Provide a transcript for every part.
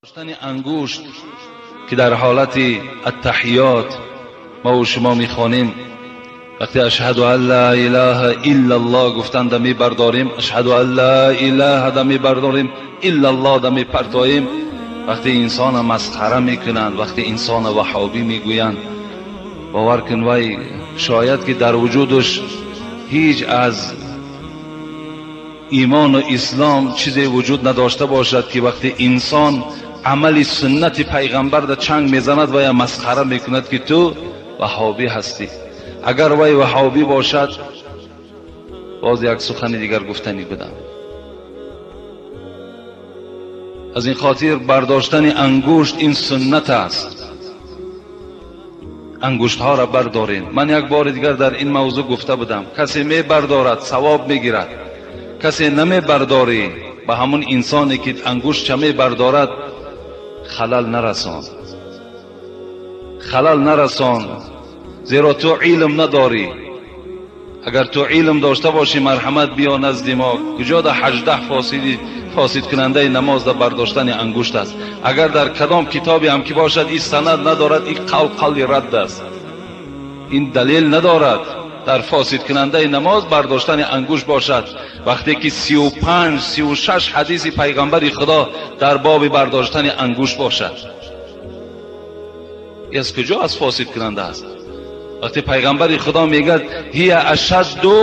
Доштани ангушт ки дар ҳолати аттаҳиёт мо ва шумо мехонем, вақте ашҳаду ан ла илаҳа иллаллоҳ гуфтан да мебардорем, ашҳаду ан ла илаҳа да мебардорем, иллаллоҳ да мепартоем, вақте инсона масхара мекунанд, вақте инсона ваҳобӣ мегӯянд, бовар кун вай шояд ки дар вуҷудаш ҳеҷ аз имону ислом чизе вуҷуд надошта бошад, ки вақте инсон амали суннати пайғамбар да чанг мезанад ва я масхара мекунад ки ту ваҳобӣ ҳастӣ. Агар вай ваҳобӣ бошад, боз як сухани дигар гуфтанӣ будам. Аз ин хотир бардоштани ангушт ин суннат аст. Ангуштҳоро бардорем. Ман як бори дигар дар ин мавзӯъ гуфта будам, касе мебардорад савоб мегирад, касе намебардорӣ ба ҳамун инсоне ки ангуштча мебардорад халал нарасон, халал нарасон, зеро ту илм надорӣ. Агар ту илм дошта бошӣ, марҳамат биё назди мо. Куҷо да 18 фосидкунандаи намоз да бардоштани ангушт аст? Агар дар кадом китобе ҳам ки бошад, ин санад надорад, ин қавл қавли радд аст, ин далел надорад. Дар фосидкунандаи намоз бардоштани ангушт бошад. Вақте ки 35 36 ҳадиси пайғамбари Худо дар боби бардоштани ангушт бошад, ин аз куҷо аз фосидкунанда аст? Вақте пайғамбари Худо мегӯяд ҳия ашадду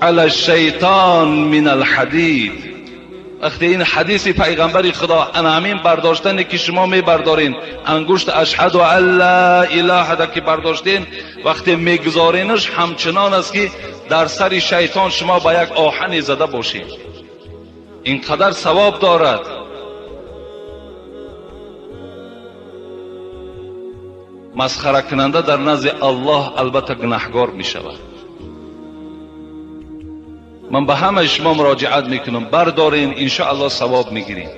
ала шайтон мин алҳадид, вақте ин ҳадиси пайғамбари Худо ана ҳамин бардоштане ки шумо мебардорен, ангушт ашҳаду ан ла илаҳа да ки бардоштен, вақте мегузоренаш ҳамчунон аст ки дар сари шайтон шумо ба як оҳане зада бошед. Ин қадар савоб дорад. Масхаракунанда дар назди Аллоҳ албатта гунаҳгор мешавад. Ман ба ҳамаи шумо муроҷиат мекунам, бардорен, иншоаллоҳ савоб мегирем.